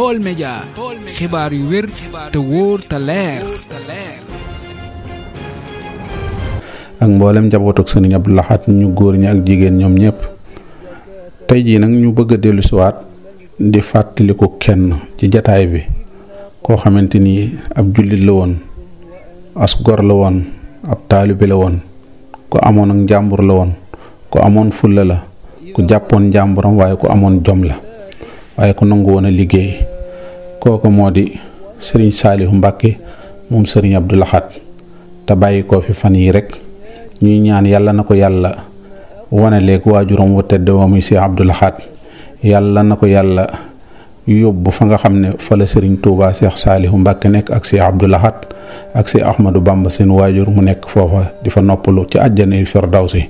Baol Médias xibaar yu wér te wóor te leer. ak mboolem njabootuk Sëriñ Abdou Lahad ñu góor ñi ak jigéen ñoom ñëpp tey jii nag ñu bëgg a dellu siwaat di fàttaliku kenn ci jataay bi koo xamante ni ab jullit la woon as gor la woon ab taalibe la woon ku amoon ak njàmbur la woon ku amoon fulla la ku jàppoon njàmburam waaye ku amoon jom la waaye ku nangu woon a liggéey kooku moo di Sëriñ Saalihu Mbàkke moom Sëriñ Abdou Lahad te bàyyi ko fi fan yi rek ñuy ñaan yàlla na ko yàlla wanaleeg waajuram wu tedd wa muy Cheikh Abdou Lahad yàlla na ko yàlla yóbbu fa nga xam ne fa la Sëriñ Tuubaa Cheikh Saalihu Mbàkke nekk ak Cheikh Abdou Lahad ak Cheikh Ahmadou Bamba seen waajur mu nekk foofa di fa noppalu ci àjjana firdawsi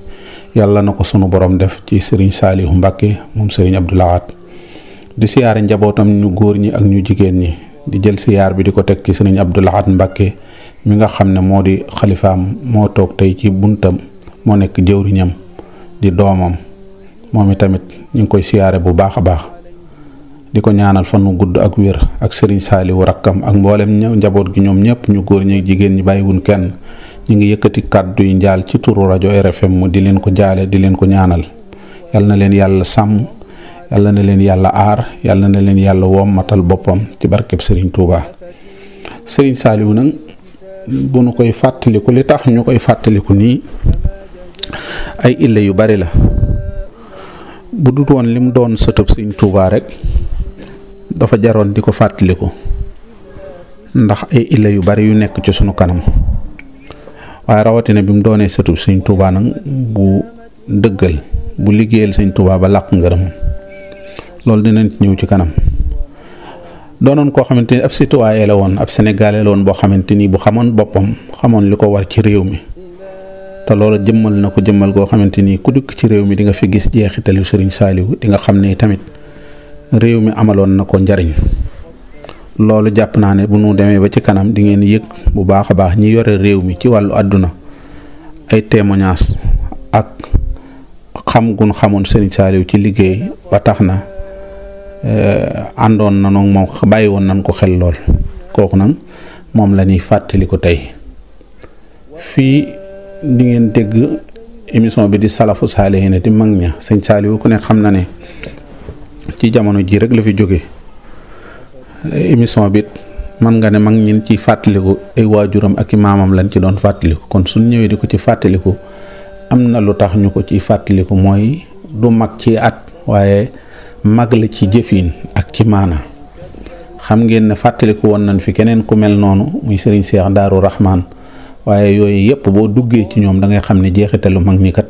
yàlla na ko sunu borom def ci Sëriñ Saalihu Mbàkke moom Sëriñ Abdou Lahad di siyaare njabootam ñu góor ñi ak ñu jigéen ñi di jël siyaar bi di ko teg ci Sëriñ Abdou Lahad Mbàkke mi nga xam ne moo di xalifaam moo toog tey ci buntam moo nekk jëwriñam di doomam moom itamit ñu ngi koy siyaare bu baax a baax di ko ñaanal fan wu gudd ak wér ak Sëriñ Saalihu rakkam ak mboolem njaboot gi ñoom ñëpp ñu góor ñi ak jigéen ñi bàyyiwun kenn ñu ngi yëkkati kàddu yi njaal ci turu rajo RFM mu di leen ko jaale di leen ko ñaanal yal na leen yàlla sàmm yàlla na leen yàlla aar yàlla na leen yàlla wommatal boppam ci barkeb Sëriñ Tuubaa Sëriñ Saalihu nag bu nu koy fàttaliku li tax ñu koy fàttaliku nii ay illa yu bari la bu dut woon lim doon sëtëb Sëriñ Tuubaa rek dafa jaroon di ko fàttaliku ndax ay illa yu bari yu nekk ci sunu kanam waaye rawatina bi mu doonee sëtëb Sëriñ Tuubaa nag bu dëggal bu liggéeyal Sëriñ Tuubaa ba làq ngërëm loolu dinañ ci ñëw ci kanam doonoon koo xamante ni ab citoyen la woon ab sénégalais la woon boo xamante ni bu xamoon boppam xamoon li ko war ci réew mi te loolu jëmmal na ko jëmmal goo xamante ni ku dëkk ci réew mi di nga fi gis jeexitalu Sëriñ Saalihu di nga xam ne tamit réew mi amaloon na ko njariñ loolu jàpp naa ne bu nu demee ba ci kanam di ngeen yëg bu baax a baax ñi yore réew mi ci wàllu àdduna ay témoignages ak xam gun xamoon Sëriñ Saalihu ci liggéey ba tax na àndoon na noonu moom bàyyi woon nañ ko xel lool kooku nag moom la ñuy fàttali ko tey fii di ngeen dégg émission bi di salafu saalihiin di mag ña Sëriñ Saalihu ku ne xam na ne ci jamono ji rek la fi jóge émission bi man nga ne mag ñin ci fàttaliku ay waajuram ak i maamam lañ ci doon fàttaliku kon suñ ñëwee di ko ci fàttaliku am na lu tax ñu ko ci fàttaliku mooy du mag ci at waaye mag la ci jëfin ak ci maana xam ngeen ne fàttaliku woon nañ fi keneen ku mel noonu muy Sëriñ Seex Daaru Rahmaan waaye yooyu yëpp boo duggee ci ñoom da ngay xam ne jeexitalu mag ñi kat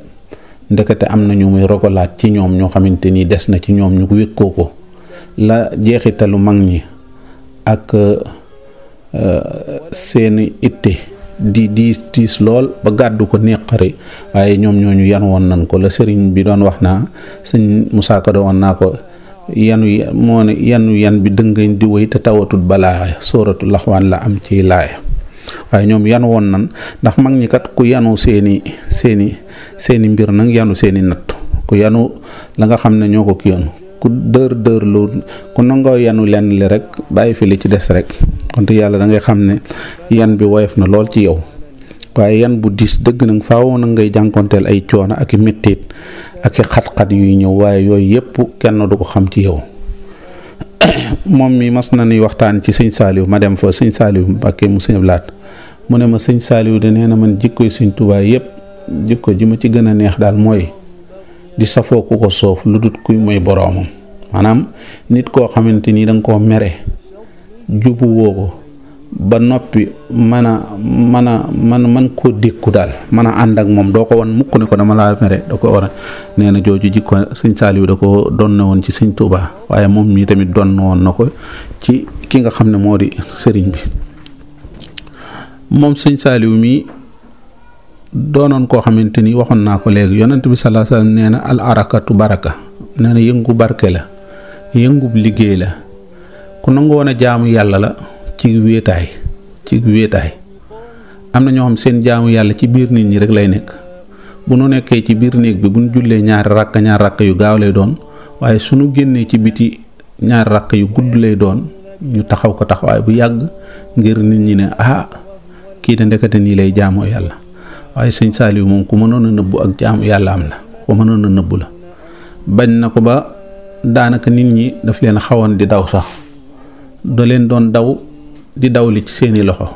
ndekete am na ñu muy rogalaat ci ñoom ñoo xamante ni des na ci ñoom ñu ko wékkoo ko la jeexitalu mag ñi ak seeni itte di tiis lool ba gàddu ko neqari waaye ñoom ñooñu yan woon nañ ko la sëriñ bi doon wax naa sëñ Musaa Ka woon naa ko yan bi dëngañ di wéy te tawatul balaa sóoratu Laxwaan la am ci laaya waaye ñoom yan woon nañ ndax mag ñi kat ku yanu seeni mbir nag yanu seeni natt ku yanu la nga xam ne ñoo ko kiyoon ku dër lu ku nangoo yanu lenn li rek bàyyi fi li ci des rek konte yàlla da ngay xam ne yan bi woyof na lool ci yow waaye yan bu diis dëgg nag faaw na ngay jànkonteel ay coono ak i mettit ak i xat-xat yuy ñëw waaye yooyu yëpp kenn du ko xam ci yow moom mi mas na ni waxtaan ci Sëriñ Saalihu ma dem fa Sëriñ Saalihu Mbàkke mu Sëriñ Abdou Lahad mu ne ma Sëriñ Saalihu de nee na man jikkoy Sëriñ Tuubaa yëpp jikko ji ma ci gën a neex daal mooy di safoo ku ko soof lu dut kuy mooy boroomam maanaam nit koo xamante ni da nga koo mere jubu woo ko ba noppi man koo dékku daal mën a ànd ak moom doo ko wan mukk ne ko dama laa mere da ko war a nee na jooju jikko Sëriñ Saalihu da ko doon na woon ci Sëriñ Tuubaa waaye moom mii tamit doon na woon na ko ci ki nga xam ne moo di sëriñ bi moom Sëriñ Saalihu mii doonoon koo xamante ni waxoon naa ko léegi yonent bi sallallahu alayhi wasallam nee na al arakatu baraka nee na yëngu barke la yëngub liggéey la ku nangu woon a jaamu yàlla la ci wéetaay am na ñoo xam seen jaamu yàlla ci biir nit ñi rek lay nekk bu nu nekkee ci biir néeg bi bu nu jullee ñaari rakk yu gaaw lay doon waaye suñu génnee ci biti ñaar rakk yu gudd lay doon ñu taxaw ko taxawaay bu yàgg ngir nit ñi ne kii de ndekete nii lay jaamoo yàlla. waaye sëñ Saaliw moom ku mënoon a nëbbu ak jaamu yàlla am la ku mënoon a nëbbu la. bañ na ko ba daanaka nit ñi daf leen xawoon di daw sax da leen doon daw di daw li ci seeni loxo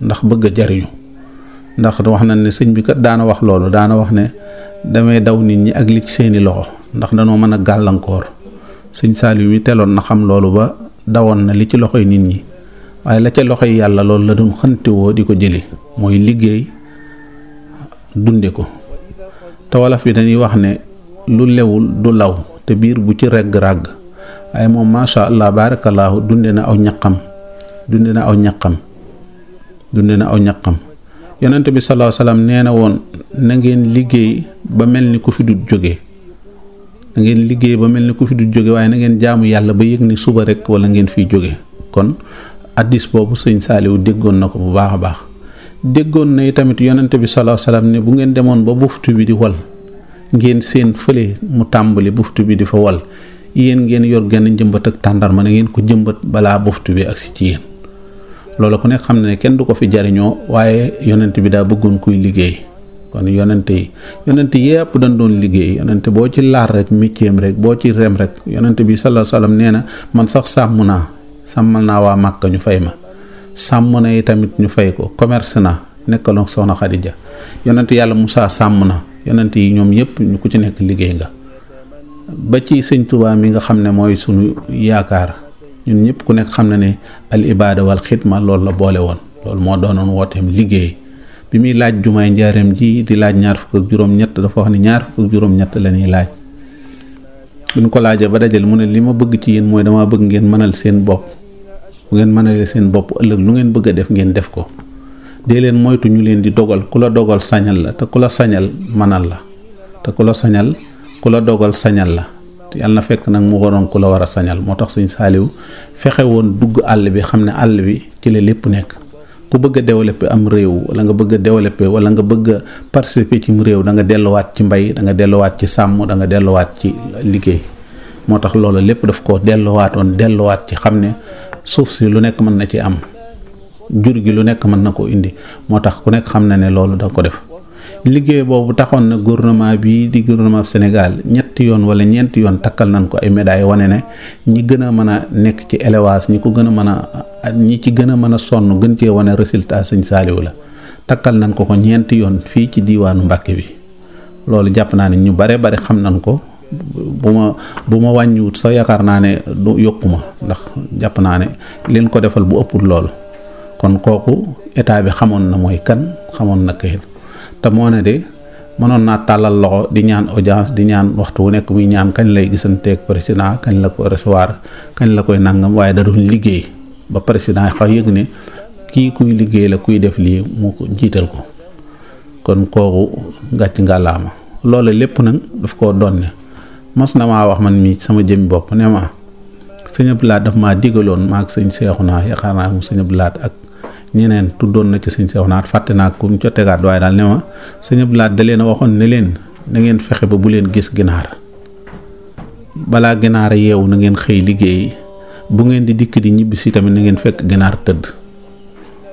ndax bëgg a jariñu ndax wax nañ ne sëñ bi kat daana wax loolu daana wax ne damay daw nit ñi ak li ci seeni loxo ndax danoo mën a gàllankoor. sëñ Saaliw mi teeloon na xam loolu ba dawoon na li ci loxoy nit ñi waaye la ca loxoy yàlla loolu la doon xantewoo di ko jëli mooy liggéey dunde ko. te wolof bi dañuy wax ne lu lewul du law te biir bu ci regg ràgg waaye moom macha allah barakallahu dunde na aw ñaqam yonent bi sallallahu alayhi wasallam nee na woon na ngeen liggéey ba mel ni ku fi du jóge waaye na ngeen jaamu yàlla ba yëg ni suba rek wala ngeen fiy jóge. kon addis boobu sëñ Saaliw déggoon na ko bu baax a baax. déggoon na tamit yonent bi sallallahu alayhi wasallam ne bu ngeen demoon ba buftu bi di wal ngeen seen fële mu tàmbali buftu bi di fa wal yéen ngeen yor genn njëmbat ak tàndarma na ngeen ko jëmbat balaa buftu bi agsi ci yéen. loolu ku nekk xam ne kenn du ko fi jariñoo waaye yonent bi daa bëggoon kuy liggéey. kon yonent yépp dañ doon liggéey yonent boo ci laar rek métieram rek boo ci rem rek yonent bi sallallahu alayhi wasallam nee na man sax sàmmal naa waa Màkka ñu fay ma sàmm na yi tamit ñu fay ko commerce na nekkaloon soxna Xadija yonent yàlla Musaa sàmm na yonent yi ñoom yépp ñu ku ci nekk liggéey nga ba ci sëñ Tuubaa mi nga xam ne mooy sunu yaakaar ñun ñëpp ku nekk xam na ne al ibaada wal xidma loolu la boole woon loolu moo doonoon wooteem liggéey. bi muy laaj jumaay njaareem ji di laaj 27 dafa wax ne 27 la ñuy laaj buñ ko laajee ba dajal mu ne li ma bëgg ci yéen mooy dama bëgg ngeen mënal seen bopp bu ngeen mënalee seen bopp ëllëg lu ngeen bëgg a def ngeen def ko dee leen moytu ñu leen di dogal ku la dogal sañal la te ku la sañal mënal la te ku la dogal sañal la te yàlla na fekk nag mu waroon ku la war a sañal moo tax sëñ Saaliw fexe woon dugg àll bi xam ne àll bi ci la lépp nekk. ku bëgg a développer am réew wala nga bëgg a développer wala nga bëgg a participer ci réew da nga delluwaat ci mbay da nga delluwaat ci sàmm da nga delluwaat ci liggéey. moo tax loolu lépp daf ko delluwaat ci xam ne suuf si lu nekk mën na ci am jur gi lu nekk mën na koo indi moo tax ku nekk xam na ne loolu da ko def. liggéey boobu taxoon na gouvernement bi di gouvernement Sénégal 3 yoon wala 4 yoon takkal nañ ko ay médailles wane ne ñi gën a mën a nekk ci élevage ñi ci gën a mën a sonn gën cee wane résultat sëñ Saaliw la takkal nañ ko 4 yoon fii ci diiwaanu Mbàkke bi. loolu jàpp naa ne ñu bare xam nañ ko bu ma wàññiwut sax yaakaar naa ne du yokku ma ndax jàpp naa ne leen ko defal bu ëppul loolu kon kooku état bi xamoon na mooy kan xamoon na kayit te moo ne de mënoon naa tàllal loxo di ñaan audience di ñaan waxtu wu nekk muy ñaan kañ lay gisanteeg président kañ la ko recevoir kañ la koy nangam waaye da doon liggéey ba président xaw yëg ne kii kuy liggéey la kuy def lii mu ko jiital ko kon kooku gàcc ngàllaama loolu lépp nag daf koo donne mas na maa wax man mii sama jëmmi bopp ne ma sëñ Abdou Lahad daf maa digaloon maag sëñ Seexuna yaakaar naa mu sëñ Abdou Lahad ak ñeneen tuddoon na ci sëñ Seexuna fàtte naa ku ñu ca tegaat waaye daal ne ma sëñ Abdou Lahad da leen a waxoon ne leen da ngeen fexe ba bu leen gis ginaar balaa ginaar yeewu na ngeen xëy liggéey bu ngeen di dikk di ñibbi si tamit na ngeen fekk ginaar tëdd.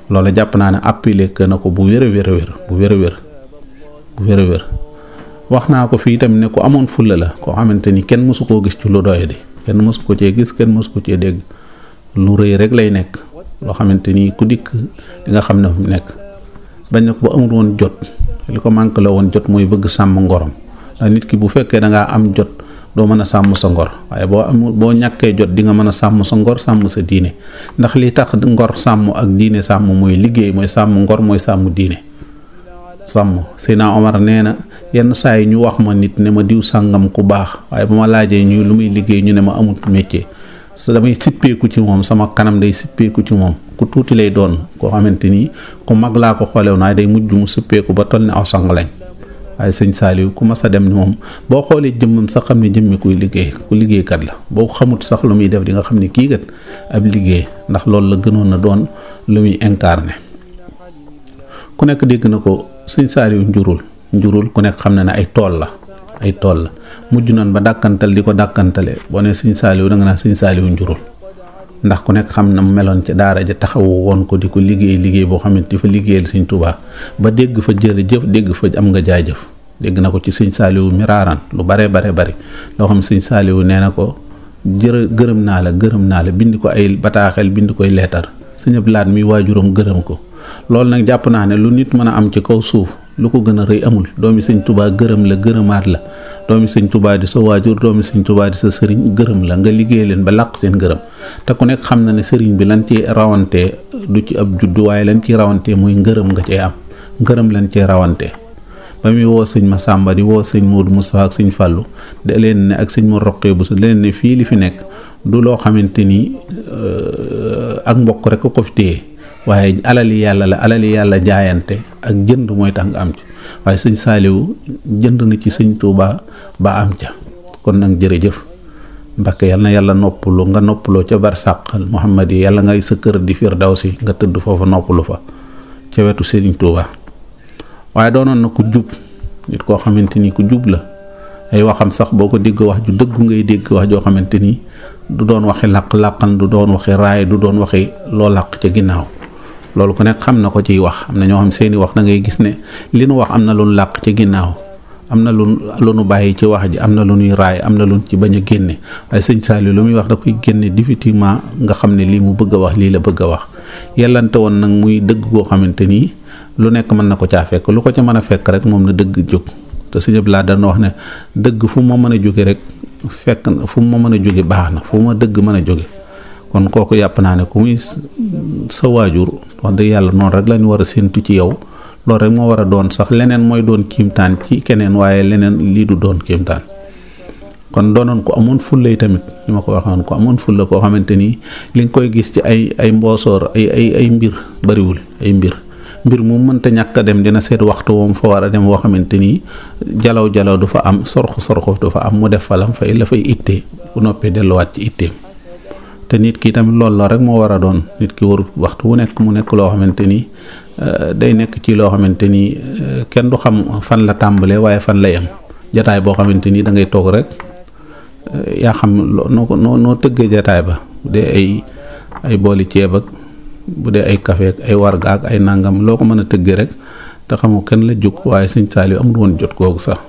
loolu jàpp naa ne appelé que na ko bu wér a wér wax naa ko fii tamit ne ko amoon fulla la koo xamante ni kenn mësu koo gis ci lu doy di kenn mësu ko cee gis kenn mësu ko cee dégg lu rëy rek lay nekk loo xamante ni ku dikk di nga xam ne fu mu nekk bañ na ko ba amul woon jot li ko manqué la woon jot mooy bëgg sàmm ngorom ndax nit ki bu fekkee da ngaa am jot doo mën a sàmm sa ngor waaye boo ñàkkee jot di nga mën a sàmm sa ngor sàmm sa diine ndax li tax ngor sàmm ak diine sàmm mooy liggéey mooy sàmm ngor mooy sàmm diine sàmm Seydina Omar nee na yenn saa yi ñu wax ma nit ne ma diw sàngam ku baax waaye ba ma laajee ñu lu muy liggéey ñu ne ma amul métier sa damay sippeeku ci moom sama kanam day sippeeku ci moom ku tuuti lay doon koo xamante ni ku mag laa ko xoolew naa day mujj mu sippeeku ba toll ne aw sang lañ waaye sëñ Saaliw ku mas a dem ni moom boo xoolee jëmmam sax xam ne jëmmi kuy liggéey ku liggéeykat la boo xamut sax lu muy def di nga xam ne kii kat ab liggéey ndax loolu la gënoon na doon lu muy incarné ku nekk dégg na ko sëñ Saaliw njurul ku nekk xam na ne ay ay tool la mujj nañ ba dàkkantal di ko dàkkantale boo ne sëñ Saaliwu da nga naan sëñ Saaliwu njurul ndax ku nekk xam na mu meloon ci daara ja taxawu woon ko di ko liggéey boo xam ne di fa liggéeyal sëñ Tuubaa ba dégg fa jërëjëf dégg fa am nga jaajëf dégg na ko ci sëñ Saaliwu miraaran lu bare bari loo xam sëñ Saaliwu nee na ko gërëm naa la bind ko ay bataaxel bind koy leetar sëñ Abdu Lahat mi waajuram gërëm ko loolu nag jàpp naa ne lu nit mën a am ci kaw suuf lu ko gën a rëy amul doomi sëñ Tuubaa gërëm la gërëmaat la doomi sëñ Tuubaa di sa waajur doomi sëñ Tuubaa di sa sëriñ gërëm la nga liggéey leen ba làq seen gërëm te ku nekk xam na ne sëriñ bi lan ci rawantee du ci ab juddu waaye lan ci rawantee muy ngërëm nga cee am ngërëm lan cee rawantee ba muy woo sëñ Masamba di woo sëñ Moodu Mustafaa ak sëñ Fàllu da leen ne ak sëñ Mor Roqee bu sa da leen ne fii li fi nekk du loo xamante ni ak mbokk rek ko fi téye waaye alali yàlla jaayante ak jënd mooy tax nga am ci waaye sëñ Saaliwu jënd na ci sëñ Tuubaa ba am ca kon nag jërëjëf Mbàkke yal na yàlla noppalu nga noppaloo ca barsàqal Muhammad yi yàlla ngay sa kër di Firdawsi nga tëdd foofa noppalu fa ca wetu sëriñ Tuubaa waaye doonoon na ku jub nit koo xamante ni ku jub la ay waxam sax boo ko dégg wax ju dëggu ngay dégg wax joo xamante ni du doon waxi làq-làqan du doon waxi raay du doon waxi loo làq ca ginnaaw loolu ku nekk xam na ko ciy wax am na ñoo xam seeni wax da ngay gis ne li nu wax am na lu nu làq ci ginnaaw am na lu nu bàyyi ci wax ji am na lu nuy raay am na lu ci bañ a génne waaye sëñ Saaliw lu muy wax da koy génne définitivement nga xam ne lii mu bëgg a wax lii la bëgg a wax yellante woon nag muy dëgg goo xamante ni lu nekk mën na ko caa fekk lu ko ca mën a fekk rek moom na dëgg jóg te sëñ Abdu Lahat dana wax ne dëgg fu ma mën a jóge rek fekk na fu ma mën a jóge baax na fu ma dëgg mën a jóge kon kooku yàpp naa ne ku muy sa waajur wax dëgg yàlla noonu rek lañu war a séentu ci yow loolu rek moo war a doon sax leneen mooy doon kiimtaan ci keneen waaye leneen lii du doon kiimtaan kon doonoon ko amoon fulla yi tamit ni ma ko waxoon ko amoon fulla koo xamante ni li nga koy gis ci ay mboosoor ay mbir bariwul ay mbir mu mënta ñàkk a dem dina seet waxtu woom fa war a dem woo xamante ni jalaw du fa am sorxo du fa am mu def fa lam fay la fay ittee bu noppee delluwaat ci itteem te nit ki tamit loolu la rek moo war a doon nit ki warut waxtu wu nekk mu nekk loo xamante ni day nekk ci loo xamante ni kenn du xam fan la tàmbalee waaye fan lay am jataay boo xamante ni da ngay toog rek yaa xam noo tëggee jataay ba bu dee ay booli ceeb ak bu dee ay café ak ay warga ak ay nangam loo ko mën a tëggee rek te xamu kenn la jóg waaye sëñ Saaliw amul woon jot googu sax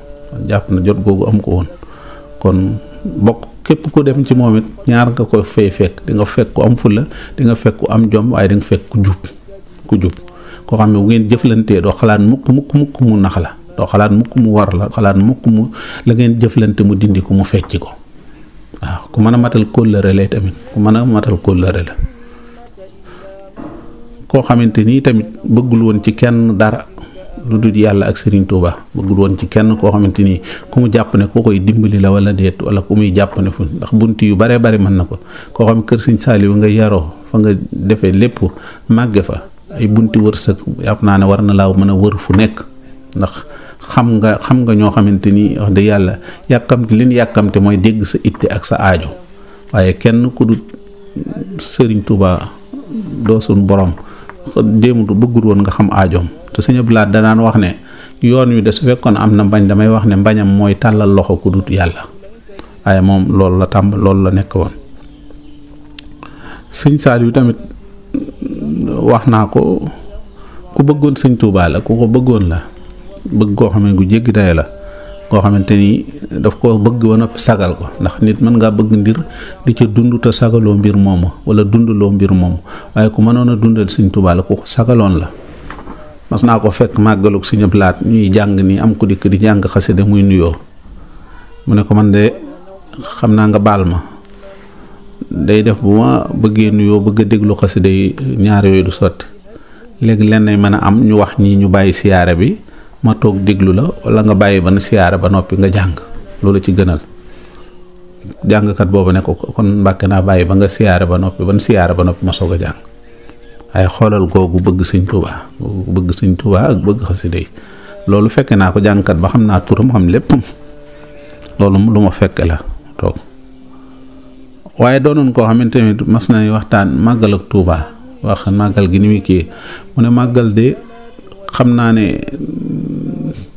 jàpp na jot googu am ko woon kon bokk képp ku dem ci moom it ñaar nga ko fay fekk di nga fekk ku am fulla di nga fekk ku am jom waaye di nga fekk ku jub koo xam ne bu ngeen jëflantee doo xalaat mukk mu nax la doo xalaat mukk mu war la xalaat mukk mu la ngeen jëflante mu dindi ko mu fecc ko waaw ku mën a matal kóllëre lay tamit ku mën a matal kóllëre la koo xamante ni tamit bëggul woon ci kenn dara lu dul yàlla ak Serigne Touba bëggul woon ci kenn koo xamante ni ku mu jàpp ne koo koy dimbali la wala déet wala ku muy jàpp ne fu ndax bunt yu bare bari mën na ko koo xam kër Serigne Saaliw nga yaroo fa nga defee lépp màgge fa ay bunti wërsëg yàpp naa ne war na laa mën a wër fu nekk ndax xam nga ñoo xamante ni wax dëgg yàlla yàkkamte mooy dégg sa itte ak sa aajo waaye kenn ku dul Serigne Touba doo suñ borom déemu du bëggul woon nga xam aajoom te sëñ Abdu Lahat danaan wax ne yoon wi de su fekkoon am na mbañ damay wax ne mbañam mooy tàllal loxo ku dut yàlla waaye moom loolu la nekk woon sëñ Saaliw tamit wax naa ko ku bëggoon sëñ Tuubaa la ku ko bëggoon la bëgg koo xam ne gu jéggi dayo la koo xamante ni daf ko bëgg ba noppi sagal ko ndax nit mën ngaa bëgg ndir di ca dund te sagaloo mbir moomu wala dundaloo mbir moomu waaye ku mënoon a dundal sëñ Tuubaa la ku ko sagaloon la mas naa ko fekk màggalug sëñ Abdu Lahat ñuy jàng ni am ku dikk di jàng xasida muy nuyoo mu ne ko man de xam naa nga baal ma day def bu ma bëggee nuyoo bëgg a déglu xasida yi ñaar yooyu du sotti léegi lenn mën a am ñu wax ñi ñu bàyyi siyaare bi ma toog déglu la wala nga bàyyi ba na siyaare ba noppi nga jàng loolu ci gënal jàngkat boobu ne ko kon Mbàkke naa bàyyi ba nga siyaare ba noppi ma soog a jàng waaye xoolal googu bëgg sëñ Tuubaa ak bëgg xasida yi loolu fekke naa ko jàngkat ba xam naa turam xam léppam loolu lu ma fekke la toog waaye doonoon koo xamante ne mas nañu waxtaan màggal ak Tuubaa wax màggal gi ni muy kii mu ne màggal de xam naa ne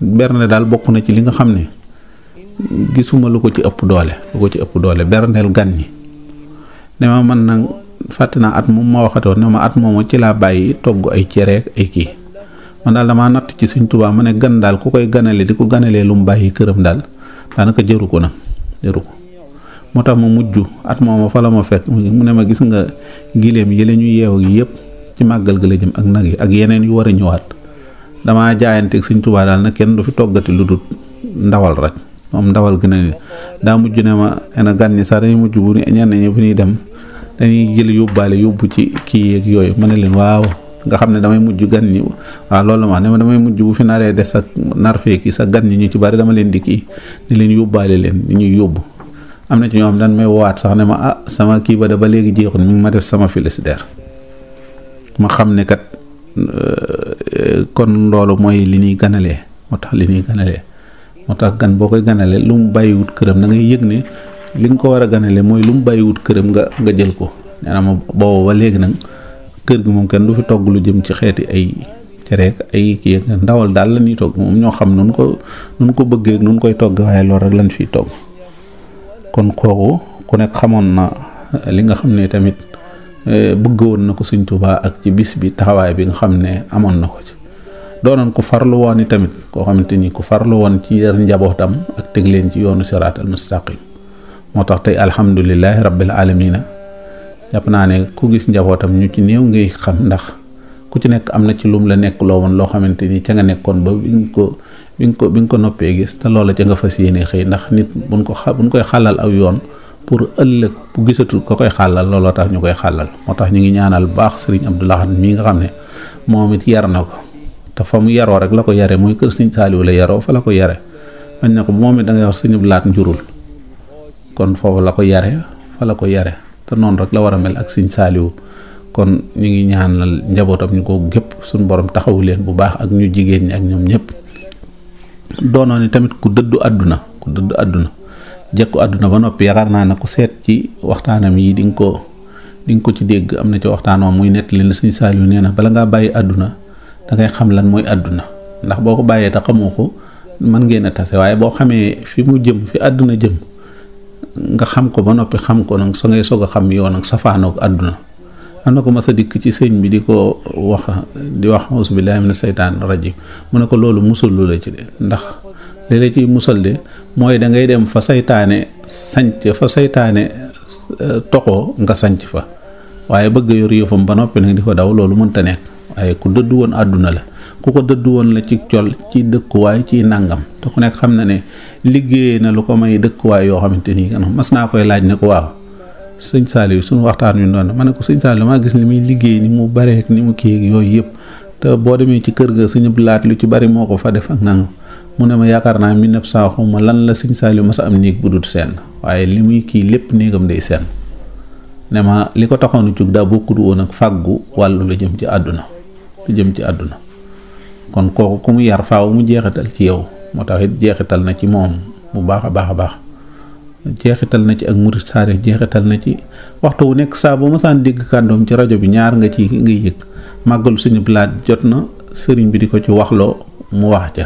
berne daal bokk na ci li nga xam ne gisuma lu ko ci ëpp doole berndeel gan ñi ne ma man nag fàtte naa at moom ma waxatoon ne ma at moomu ci laa bàyyi togg ay cereek ay kii man daal damaa natt ci Sëñ Tuubaa ma ne gan daal ku koy ganale di ko ganalee lu mu bàyyi këram daal daanaka jëru ko moo tax ma mujj at mooma fa la ma fekk mu ne ma gis nga gileem yi la ñu yeew gi yëpp ci màggal gi la jëm ak nag yi ak yeneen yu war a ñëwaat damaa jaayanteeg Sëñ Tuubaa daal na kenn du fi toggati lu dul ndawal rek moom ndawal gën a daa mujj ne ma na gan ñi sax dañuy mujj bu ñenn ñi bu ñuy dem dañuy jël yóbbu ci kii yeeg yooyu ma ne leen waaw nga xam ne damay mujj gan ñi waaw loolu la ma ne ma damay mujj bu fi naree des ak nar feeki sa gan ñi ñu ci bari dama leen di kii ni leen yóbbaale leen ni ñuy yóbbu am na ci ñoom dañ may woowaat sax ne ma sama kii ba ba léegi jeexul mi ngi ma def sama félicitaire ma xam ne kat kon loolu mooy li ñuy ganalee moo tax gan boo koy ganalee lu mu bàyyiwut këram da ngay yëg ne li nga ko war a ganale mooy lu mu bàyyiwut këram nga jël ko nee na ma boobu ba léegi nag kër gi moom kenn du fi togg lu jëm ci xeeti ay cereek ay kii ndawal daal la ñuy togg moom ñoo xam nun ko bëggee nun koy togg waaye loolu rek lañ fiy togg kon kooku ku nekk xamoon na li nga xam ne tamit bëggoon na ko Sëñ Tuubaa ak ci bis bi taxawaay bi nga xam ne amoon na ko ci doonoon ku farlu woon i tamit koo xamante ni ku farlu woon ci yar njabootam ak teg leen ci yoonu siraatal mustaqim moo tax tey alhamdulilahi rabbil alamina jàpp naa ne ku gis njabootam ñu ci néew ngay xam ndax ku ci nekk am na ci lum la nekk loo woon loo xamante ni ca nga nekkoon ba bi nga ko noppee gis te loola ca nga fas yéene xëy ndax nit buñ koy xàllal aw yoon pour ëllëg bu gisatul ko koy xàllal looloo tax ñu koy xàllal moo tax ñu ngi ñaanal baax Sëriñ Abdou Lahad mii nga xam ne moom it yar na ko te fa mu yaroo rek la ko yare muy kër Sëñ Saaliw la yaroo fa la ko yare bañ na ko moom it da ngay wax Sëñ Abdou Lahad njurul kon foofu la ko yare fa la ko yare te noonu rek la war a mel ak Sëñ Saaliw kon ñu ngi ñaanal njabootam ñu ko gépp suñu borom taxawu leen bu baax ak ñu jigéen ñi ak ñoom ñëpp doonoon ni tamit ku dëddu àdduna jekku àdduna ba noppi yaakaar naa ne ku seet ci waxtaanam yi di nga ko ci dégg am na ci waxtaanoo muy nettali ne Sëñ Saaliw nee na bala ngaa bàyyi àdduna da ngay xam lan mooy àdduna ndax boo ko bàyyee te xamoo ko mën ngeen a tase waaye boo xamee fi mu jëm fi àdduna jëm nga xam ko ba noppi xam ko nag sa ngay soog a xam yoon ak safaanoog àdduna am na ko mas a dikk ci sëñ bi di wax auzu billaahi mina seytaani rajiim mu ne ko loolu musul lu la ci de ndax li la ciy musal de mooy da ngay dem fa saytaane toxoo nga sanc fa waaye bëgg yor yëfam ba noppi nag di ko daw loolu mënta nekk waaye ku dëddu woon àdduna la ku ko dëddu woon la ci col ci dëkkuwaay ci nàngam te ku nekk xam na ne liggéey na lu ko may dëkkuwaay yoo xamante ni mas naa koy laaj ne ko waaw Sëñ Saaliw suñu waxtaan wi noonu ma ne ko Sëñ Saaliw maa gis li muy liggéey ni mu bare ak ni mu kii ak yooyu yëpp te boo demee ci kër ga Sëñ Abdou Lahad lu ci bari moo ko fa def ak nangam mu ne ma yaakaar naa 1900 xawma lan la Sëñ Saaliw mas a am néeg bu dul seen waaye li muy kii lépp néegam day seen ne ma li ko taxoon a jug daa bokkut woon ak fàggu wàllu lu jëm ci àdduna kon kooku ku mu yar faaw mu jeexital ci yow moo tax it jeexital na ci moom bu baax a baax jeexital na ci ak murid saare jeexital na ci waxtu wu nekk saa bu ma saan dégg kàddoom ci rajo bi ñaar nga ci ngay yëg màggalu Sëñ Abdou Lahad jot na sëriñ bi di ko ci waxloo mu wax ca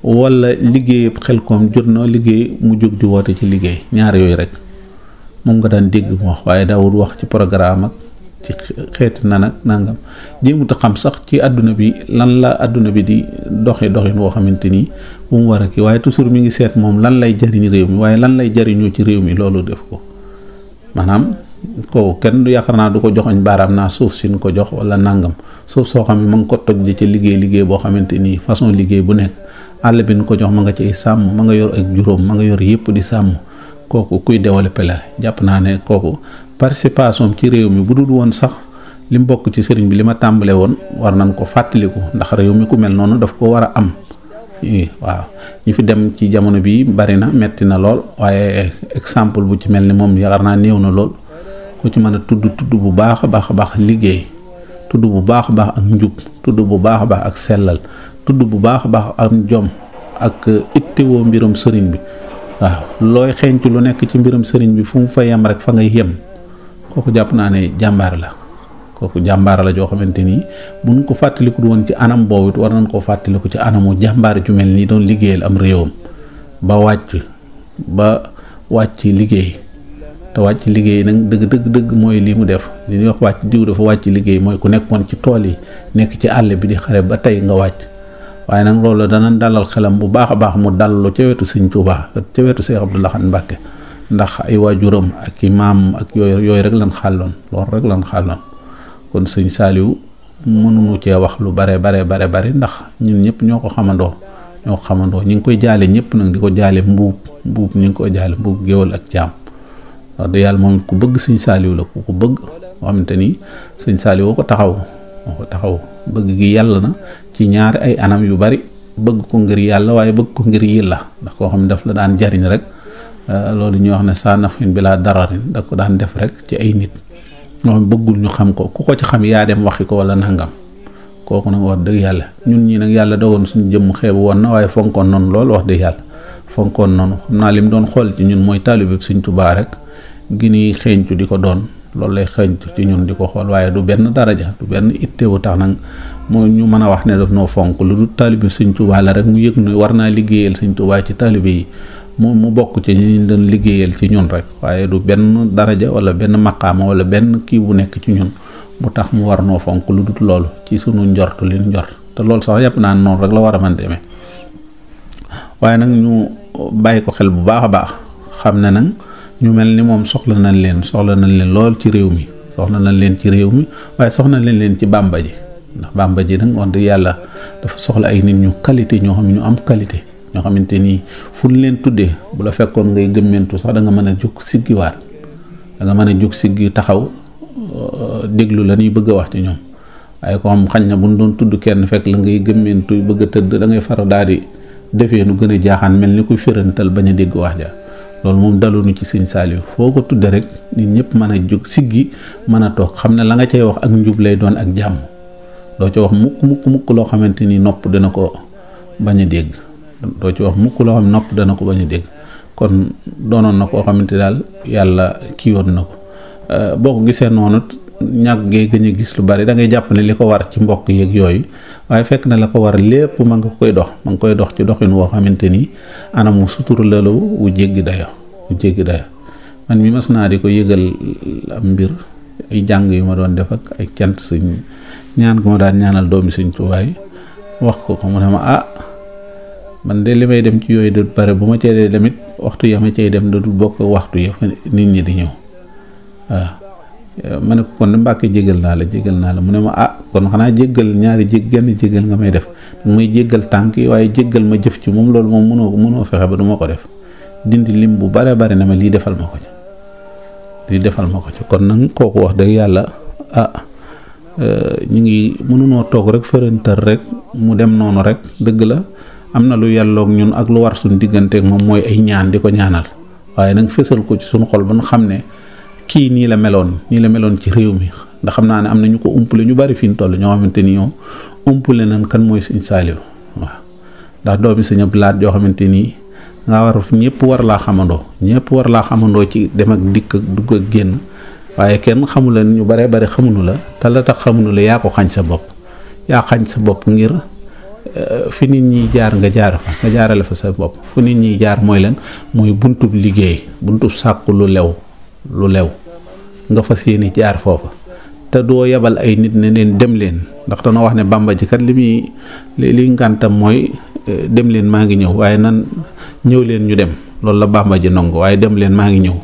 wala liggéey Xelkom jot na liggéey mu jóg di woote ci liggéey ñaar yooyu rek moom nga daan dégg mu wax waaye daawul wax ci programme ak ci xeeti na nag nangam jéemut a xam sax ci àdduna bi lan la àdduna bi di doxin woo xamante ni bu mu war a kii waaye toujours mi ngi seet moom lan lay jariñ réew mi waaye lan lay jariñoo ci réew mi loolu def ko maanaam kooku kenn du yaakaar naa du ko joxoñ baaraam naa suuf si nu ko jox wala nangam suuf soo xam ne ma nga ko toj di ci liggéey boo xamante ni façon liggéey bu nekk àll bi nu ko jox ma nga ciy sàmm ma nga yor ak juróom ma nga yor yëpp di sàmm kooku kuy développé la jàpp naa ne kooku participation ci réew mi bu dul woon sax li mu bokk ci sëriñ bi li ma tàmbale woon war nañ ko fàttaliku ndax réew mi ku mel noonu daf ko war a am waaw ñi fi dem ci jamono bi bari na metti na lool waaye exemple bu ci mel ni moom yaakaar naa néew na lool ku ci mën a tudd bu baax a baax liggéey tudd bu baax a baax ak njub tudd bu baax a baax ak sellal tudd bu baax a baax ak jom ak ittewoo mbirum sëriñ bi waaw looy xeeñtu lu nekk ci mbirum sëriñ bi fu mu fa yem rek fa ngay yem kooku jàpp naa ne jàmbaar la joo xamante ni buñ ko fàttaliku woon ci anam boobu it war nañ koo fàttaliku ci anamu jàmbaar ju mel nii doon liggéeyal am réewam ba wàcc ba wàcc liggéey te wàcc liggéey nag dëgg mooy lii mu def li ñuy wax wàcc diw dafa wàcc liggéey mooy ku nekkoon ci tool yi nekk ci àll bi di xare ba tey nga wàcc waaye nag loolu dana dalal xelam bu baax a baax mu dallu ca wetu Sëñ Tuubaa ca wetu Seex Abdul Ahad Mbàkke ndax ay waajuram ak i maam ak yooyu rek lan xàlloon loolu rek lan xàlloon kon Sëñ Saaliw mënuñu cee wax lu bare ndax ñun ñëpp ñoo ko xamandoo ñu ngi koy jaale ñëpp nag di ko jaale mbuub ñu ngi koy jaale mbuub géwal ak jaam wax dëgg yàlla moom ku bëgg Sëñ Saaliw la ku ko bëgg moo xamante ni Sëñ Saaliw moo ko taxaw bëgg gi yàlla na ci ñaari ay anam yu bari bëgg ko ngir yàlla waaye bëgg ko ngir yàlla ndax koo xam ne daf la daan jariñ rek loolu ñuy wax ne saa nafin bi laa dararin da ko daan def rek ci ay nit ñoo xam bëggul ñu xam ko ku ko ci xam yaa dem waxi ko wala nangam kooku nag wax dëgg yàlla ñun ñii nag yàlla dogoon suñu jëmm xeebu woon na waaye fonkoon noonu lool wax dëgg yàlla fonkoon noonu xam naa lim doon xool ci ñun mooy taalibe Sëñ Tuubaa rek gi ni xeeñtu di ko doon loolu lay xeeñtu ci ñun di ko xool waaye du benn daraja du benn itteewu tax nag moo ñu mën a wax ne daf noo fonk lu dul taalibe Sëñ Tuubaa la rek mu yëg ne war naa liggéeyal Sëñ Tuubaa ci taalibe yi mu bokk ci ñu doon liggéeyal ci ñun rek waaye du benn daraja wala benn maqaama wala benn kii bu nekk ci ñun bu tax mu war noo fonk lu dul loolu ci sunu njort li ñu njort te loolu sax yàpp naa noonu rek la war a mën demee waaye nag ñu bàyyi ko xel bu baax a baax xam ne nag ñu mel ni moom soxla nañ leen lool ci réew mi waaye soxla nañ leen ci Bàmba ji ndax Bàmba ji nag wax dëgg yàlla dafa soxla ay nit ñu qualité ñoo xam ne ñu am qualité ñoo xamante ni fu ñu leen tuddee bu la fekkoon ngay gëmmentu sax da nga mën a jóg siggiwaat da nga mën a jóg siggi taxaw déglu la ñuy bëgg a wax ci ñoom waaye ko xam xañ na bu ñu doon tudd kenn fekk la ngay gëmmentu bëgg a tëdd da ngay far daal di defee nu gën a jaaxaan mel ni kuy férantal bañ a dégg wax ja loolu moom daluñu ci Sëñ Saaliw foo ko tudde rek nit ñëpp mën a jóg siggi mën a toog xam ne la nga cay wax ak njub lay doon ak jàmm doo ci wax mukk loo xamante ni nopp dana ko bañ a dégg doo ci wax mukk loo xam nopp dana ko bañ a dégg kon doonoon na koo xamante daal yàlla kii woon na ko boo ko gisee noonu ñàkk gee gën a gis lu bari da ngay jàpp ne li ko war ci mbokk yeeg yooyu waaye fekk na la ko war lépp ma nga koy dox ci doxin woo xamante ni anamu sutur la wu jéggi dayo man mi mas naa di ko yëgal am mbir ay jàng yu ma doon def ak ay cant Sëñ ñaan ko ma daan ñaanal doomi Sëñ Tuubaa wax ko mu ne ma man de li may dem ci yooyu du bare bu ma cee dee demit waxtu ya ma cay dem da du bokk waxtu ya fa nit ñi di ñëw waaw ma ne ko kon de Mbàkke jégal naa la mu ne ma kon xanaa jéggal ñaari genn jégal nga may def may jéggal tànk yi waaye jéggal ma jëf ci moom loolu moom mënoo fexe ba du ma ko def dindi lim bu bare ne ma lii defal ma ko ci kon nag kooku wax dëgg yàlla ñu ngi mënunoo toog rek fërëntër rek mu dem noonu rek dëgg la am na lu yàlloog ñun ak lu war suñ digganteeg moom mooy ay ñaan di ko ñaanal waaye nag fësal ko ci suñu xol ba ñu xam ne kii nii la meloon ci réew mi ndax xam naa ne am na ñu ko umpale ñu bari fi ñu toll ñoo xamante ni ñoom umpale nañ kan mooy Sëñ Saaliw waaw ndax doomi Sëñ Abdu Lahat yoo xamante ni nga war ñëpp war laa xamandoo ci dem ak dikk ak dugg ak génn waaye kenn xamu la ñu bare xamuñu la te la tax xamuñu la yaa ko xañ sa bopp ngir fi nit ñi jaar nga jaarale fa sa bopp fu nit ñi jaar mooy leen mooy buntub liggéey buntub sàkku lu lew nga fas yéene jaar foofa te doo yebal ay nit ne leen dem leen ndax dana wax ne Bàmba ji kat li ngàntam mooy dem leen maa ngi ñëw waaye nan ñëw leen ñu dem loolu la Bàmba ji nangu waaye dem leen maa ngi ñëw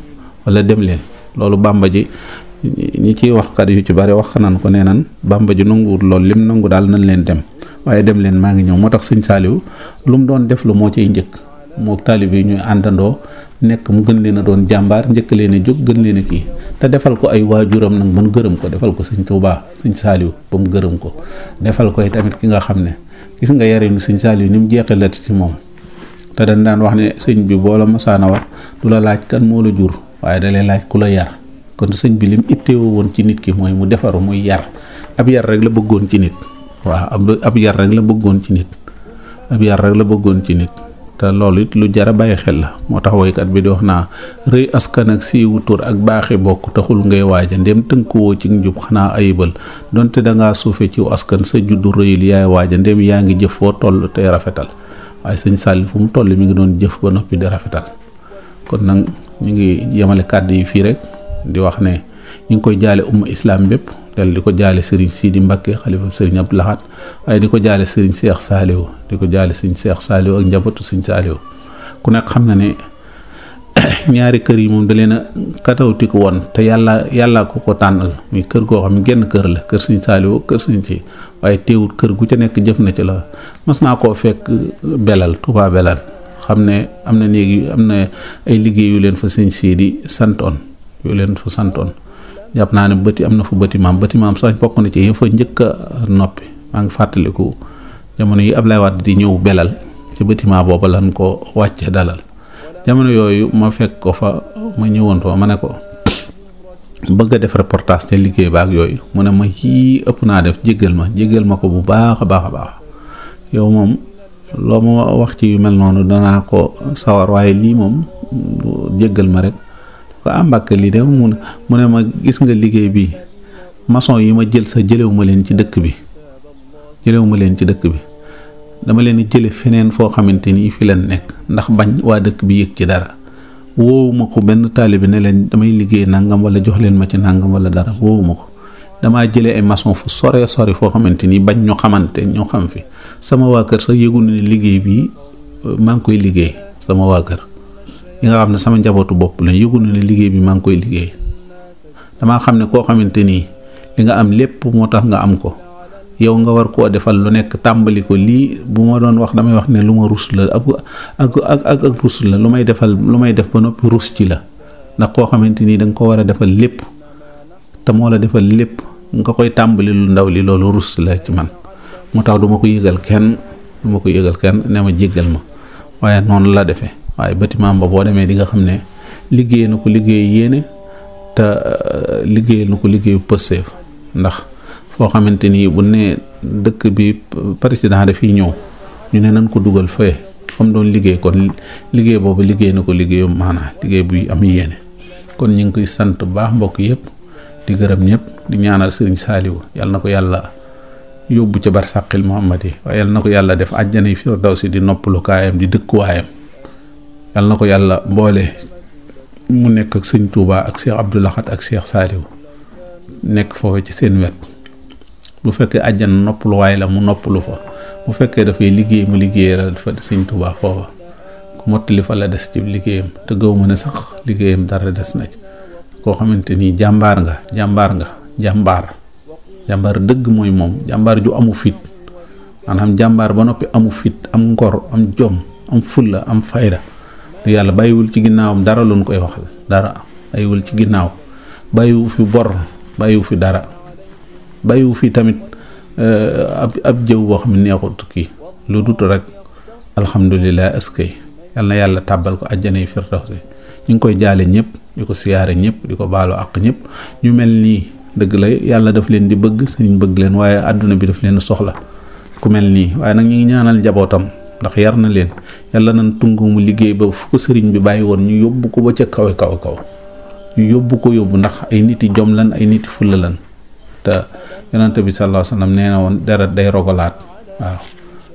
wala dem leen loolu Bàmba ji ñi ciy waxkat yu ci bari wax nan ko nee nan Bàmba ji nanguwut loolu lim nangu daal nañ leen dem waaye dem leen maa ngi ñëw moo tax Sëñ Saaliw lu mu doon def lu moo ciy njëkk moo taalibe yi ñuy àndandoo nekk mu gën leen a doon jàmbaar njëkk leen a jóg gën leen a kii te defal ko ay waajuram nag ba mu gërëm ko defal ko Sëñ Tuubaa Sëñ Saaliw ba mu gërëm ko defal koy tamit ki nga xam ne gis nga yarinu Sëñ Saaliw ni mu jeexalat ci moom te dañ daan wax ne sëñ bi boo la masaana wax du la laaj kan moo la jur waaye da lay laaj ku la yar kon sëñ bi lim itteewoo woon ci nit ki mooy mu defaru muy yar ab yar rek la bëggoon ci nit ab yar rek la bëggoon ci nit te loolu it lu jara bàyyi xel la moo tax woykat bi di wax naa rëy askan ak siiwu tur ak baaxi bokk taxul ngay waaja ndem tënkuwoo ci njub xanaa ayibal donte dangaa suufe ciw askan sa juddu rëyul yaay waaja ndem yaa ngi jëf foo toll tey rafetal waaye Sëñ Saaliw fu mu toll mi ngi doon jëf ba noppi di rafetal kon nag ñu ngi yemale kàddu yi fii rek di wax ne ñu ngi koy jaale umma islam bépp del di ko jaale Serigne Sidi Mbacké xalifa Serigne Abdou Lahad waaye di ko jaale Serigne Cheikh Saliou di ko jaale Serigne Cheikh Saliou ak njabootu Serigne Saliou ku nekk xam na ne ñaari kër yi moom da leen a katawtiku woon te yàlla ko tànnal muy kër goo xam ne genn kër la kër Serigne Saliou kër Serigne si waaye teewul kër gu ca nekk jëf na ci la mas naa koo fekk belal Touba belal xam ne am na néegi am na ay liggéey yu leen fa Serigne Sidi santoon jàpp naa ne am na fa bâtiment sax bokk na ci yëpp fa njëkk a noppi maa ngi fàttaliku jamono yi Ablaye Wade di ñëw belal ci bâtiment booba lan ko wàcce dalal jamono yooyu ma fekk ko fa ma ñëwoon fa ma ne ko bëgg a def reportage te liggéey ba ak yooyu mu ne ma yii ëpp naa def jéggal ma ko bu baax a baax yow moom loo ma wax ci yu mel noonu danaa ko sawar waaye lii moom jéggal ma rek ko Mbàkke lii de mu ne ma gis nga liggéey bi maçon yi ma jël sa jëlewu ma leen ci dëkk bi dama leen jële feneen foo xamante ni fi leen nekk ndax bañ waa dëkk bi yëg ci dara woowuma ko benn taalibe ne leen damay liggéey nangam wala jox leen ma ci nangam wala dara woowuma ko damaa jëlee ay maçon fu sore foo xamante ni bañ ñoo xam fi sama waa kër sax yëgu ne liggéey bi maa ngi koy liggéey sama waa kër yi nga xam ne sama njabootu bopp la yëgu ne liggéey bi maa ngi koy liggéey damaa xam ne koo xamante ni li nga am lépp moo tax nga am ko yow nga war koo defal lu nekk tàmbali ko lii bu ma doon wax damay wax ne lu ma rus la ak rus la lu may def ba noppi rus ci la ndax koo xamante ni da nga ko war a defal lépp te moo la defal lépp nga koy tàmbali lu ndaw li loolu rus la ci man moo tax du ma ko yëgal kenn ne ma jéggal ma waaye noonu la defee waaye bâtiment ba boo demee di nga xam ne liggéey na ko liggéey yéene te liggéey na ko liggéeyu pësteef ndax foo xamante ni bu ne dëkk bi président dafiy ñëw ñu ne nañ ko dugal fee fa mu doon liggéey kon liggéey boobu liggéey na ko liggéeyu maanaa liggéey buy am yéene kon ñu ngi koy sant baax mbokk yëpp di gërëm ñëpp di ñaanal Serigne Saliou yàlla na ko yàlla yóbbu ca barsàqil Muhammad yi waaye yàlla na ko yàlla def àjjana yi firdawsi di noppalukaayam di dëkkuwaayam yàlla na ko yàlla mboole mu nekk ak Sëñ Touba ak Cheikh Abdou Lahad ak Cheikh Saliou nekk foofu ci seen wet bu fekkee àjjana noppaluwaay la mu noppalu fa bu fekkee dafay liggéey mu liggéey la dafa Sëñ Touba foofa ku mottali fa la des ci liggéeyam te gaw ma ne sax liggéeyam dara des na ci koo xamante ni jàmbaar dëgg mooy moom jàmbaar ju amu fit maanaam jàmbaar ba noppi amu fit am ngor am jom am fulla am fayda te yàlla bàyyiwul ci ginnaawam dara luñ koy waxal dara bàyyiwul ci ginnaaw bàyyiwu fi bor bàyyiwu fi dara bàyyiwu fi tamit ab jëw boo xam ne neexut kii lu dut rek alhamdulilah askay yal na yàlla tàbbal ko àjjana yi firdawsi ñu ngi koy jaale ñëpp di ko siyaare ñëpp di ko baalu àq ñëpp ñu mel nii dëgg la yàlla daf leen di bëgg sëriñ bëgg leen waaye àdduna bi daf leen soxla ku mel nii waaye nag ñu ngi ñaanal njabootam ndax yar na leen yàlla nañ tungu mu liggéey ba fu ko sëriñ bi bàyyi woon ñu yóbbu ko ba ca kaw ñu yóbbu ndax ay nit yi jom lan ay nit yi fulla lan te yonante bi sallallahu alayhi wasallam nee na woon deret day rogalaat waaw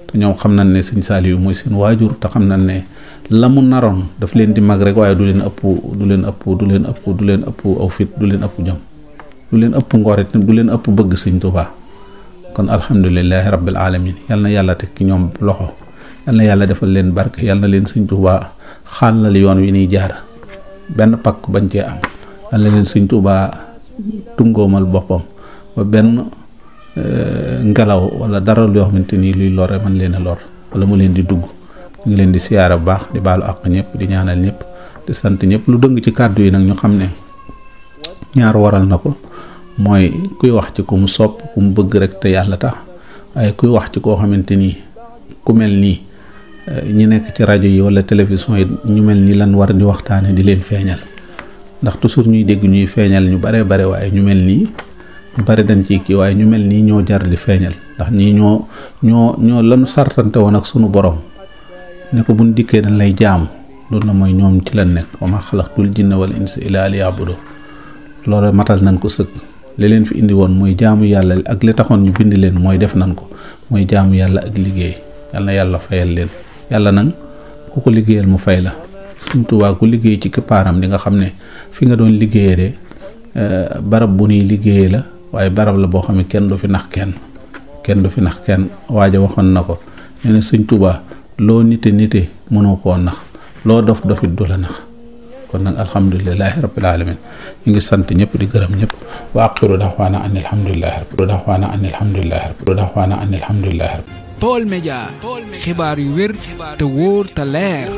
te ñoom xam nañ ne Sëñ Saliou mooy seen waajur te xam nañ ne la mu naroon daf leen di mag rek waaye du leen ëpp aw fit du leen ëpp jom du leen ëpp ngorit du leen ëpp bëgg Sëñ Tuubaa kon alhamdulillahi rabbil alamin yal na yàlla teg ci ñoom loxo yal na yàlla defal leen barke yal na leen Sëñ Tuubaa xàllal yoon wi niy jaar benn pakk bañ cee am yal na leen Sëñ Tuubaa tungoomal boppam ba benn ngelaw wala dara loo xamante ni luy lore man leen a lor wala mu leen di dugg ñu ngi leen di siyaara bu baax di baalu àq ñëpp di ñaanal ñëpp di sant ñëpp lu dëng ci kàddu yi nag ñu xam ne ñaar waral na ko mooy kuy wax ci ku mu sopp ku mu bëgg rek te yàlla tax waaye kuy wax ci koo xamante ni ku mel nii ñi nekk ci rajo yi wala télévision yi ñu mel ni lan war di waxtaane di leen feeñal ndax toujours ñuy dégg ñuy feeñal ñu bare waaye ñu mel nii ñu bare dañ ci kii waaye ñu mel nii ñoo jar di feeñal ndax ñii ñoo lanu sartante woon ak sunu borom ne ko buñ dikkee dañ lay jaamu loolu na mooy ñoom ci lan nekk wa ma xalaqtul jinna wal insa illa liya'budu loolu matal nañ ko sëkk li leen fi indi woon mooy jaamu yàlla ak li taxoon ñu bind leen mooy def nañ ko mooy jaamu yàlla ak liggéey yal na yàlla fayal leen yàlla nag ku ko liggéeyal mu fay la Sëñ Tuubaa ku liggéey ci kippaaram di nga xam ne fi nga doon liggéeyee de barab bu nuy liggéeyee la waaye barab la boo xam ne kenn du fi nax kenn waaja waxoon na ko nee na Sëñ Tuubaa loo nite mënoo koo nax loo dof dofit du la nax kon nag alhamdulilahi rabbil alamin ñu ngi sant ñëpp di gërëm ñëpp wa aqiru daxwaana an alhamdulilahi Baol Média xibaar yu wér te wóor te leer